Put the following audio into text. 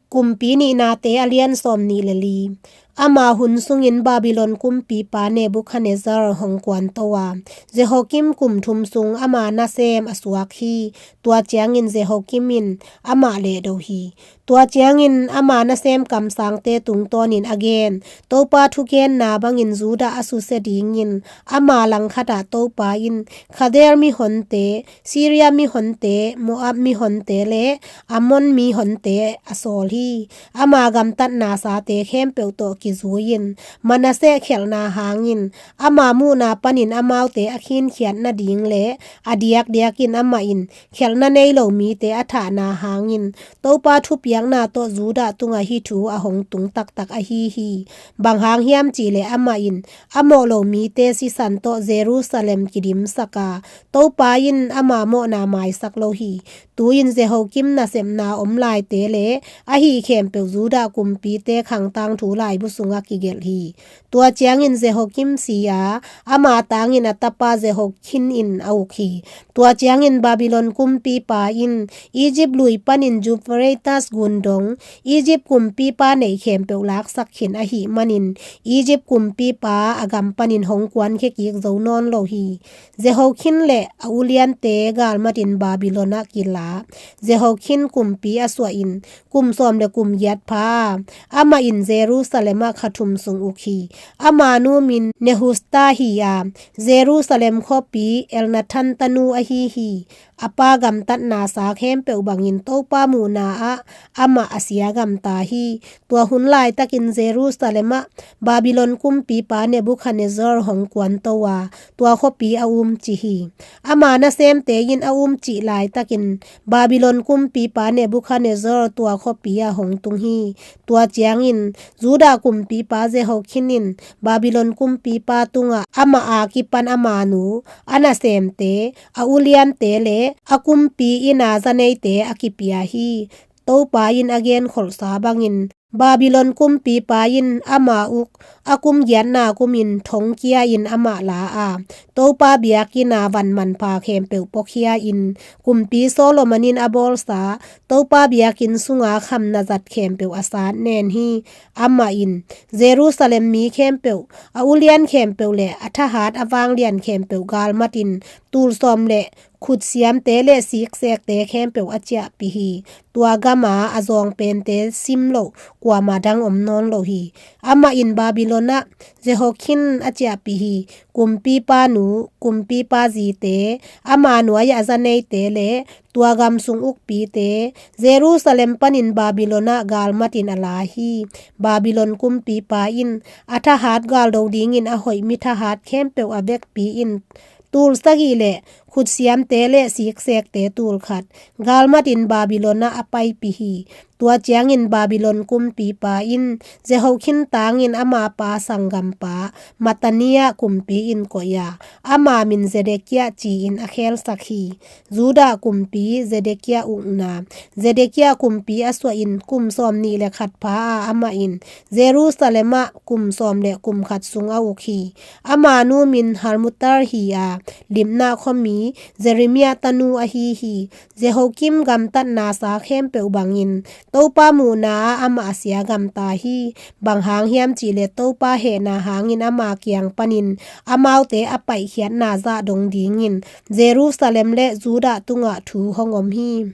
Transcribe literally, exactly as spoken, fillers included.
Kumpi Nihnate a lian sawmnih le li. Ama hun sungin Babylon kumpipa Nebukhadnezzar hong kuanto a, Jehoiakim kum thum sung ama nasem a suak hi. Tua ciangin Jehoiakim in amah lehdo hi. Tua ciangin ama nasem kamsangte tungtawnin a gen Topa thugenna bangin Judah a susia dingin ama langkhatah Topa in Khaldeer mihonte, Syria mihonte, Moab mihonte le Ammon mihonte a sawl hi. Ama gamtatnasate khempeuh tawh kizui-in Manasseh khelhna hangin ama muhna panin amaute a khinkhiat nading le a diakdiakin amah in khelhna nei lo mite a thahna hangin Topa thupiakna tawh Judah tungah hih thu a hong tung taktak ahi hi. Bang hang hiam cihleh amah in a mawh lo mite sisan tawh Jerusalem kidimsak a, Topa in ama mawhna maisak lo hi. Tu-in Jehoiakim nasepna om laite le ahi khempeuh Judah kumpite khangtang thu laibu sungah kigelh hi. Tua ciangin Jehoiakim si a, ama tangin a tapa Jehoiakim in a uk hi. Tua ciangin Babylon kumpipa in Egypt lui panin Euphrates gun dong Egypt kumpipa neih khempeuh laksak khin ahih manin Egypt kumpipa a gam panin hong kuankhia kik zo nawn lo hi. Jehoiakim le a uliante galmatin Babylon ah kila. Jehoiakim kumpi a suahin kum sawm le kum giat pha a, amah in Jerusalem ah kha thum sung uk hi. Ama nu min Nehushta hi a, Jerusalem khuapi Elnathan tanu ahi hi. A pa gamtatnasa khempeuh bangin Topa muhna ah amah a sia gamta hi. Tua hun laitakin Jerusalem ah Babylon kumpipa Nebukhadnezzar hong kuanto a, tua khuapi a umci hi. Ama nasemte in a umcih laitakin Babylon kumpipa Nebukhadnezzar tua khuapi ah hong tung hi. Tua ciangin Judah kumpipa Jehoiakim in Babylon kumpipa tungah amah a kipan ama nu, a nasemte, a uliante le a kumpi inn a zaneite a kipia hi. Topa in a genkholhsa bangin Babylon kumpipa in ama uk a kum giatna kumin thongkia in amah la a, Topa biakinn a van manpha khempeuh puakhia in kumpi Solomon in a bawlsa Topa biakinn sunga khamna zat khempeuh a sat nen hi. Amah in Jerusalem mi khempeuh, a ulian khempeuh le a thahat a vanglian khempeuh galmatin tul sawm le khutsiamte le siksekte khempeuh a ciahpih hi. Tua gama a zawng pente sim loh kuama dang om nawn lo hi. Amah in Babylon ah Jehoiakim a ciahpih hi. Kumpipa nu, kumpipa zite, ama nuai-ah zaneite le tua gam sung ukpite, Jerusalem panin Babylon ah galmatin a la hi. Babylon kumpipa in a thahat galdo dingin a hoih mi thahat khempeuh a vekpi in tul sagih le khutsiamte le siksekte tul khat galmatin Babylon ah a paipih hi. Tua ciangin Babylon kumpipa in Jehoiakim tangin ama pa sanggampa Mattaniah kumpi in koih a, ama min Zedekiah ci-in a khelsak hi. Judah kumpi Zedekiah ukna. Zedekiah kumpi a suahin kum sawmnih le khat pha a, amah in Jerusalem ah kum sawm le kum khat sung a uk hi. Ama nu min Hammutal hi a, Libnah khuami Jeremiah tanu ahi hi. Jehoiakim gamtatnasa khempeuh bangin Topa muhna ah amah a sia gamta hi. Bang hang hiam cihleh Topa hehna hangin ama kiang panin amaute a paihkhiatna zah dong dingin Jerusalem le Judah tungah thu hong om hi.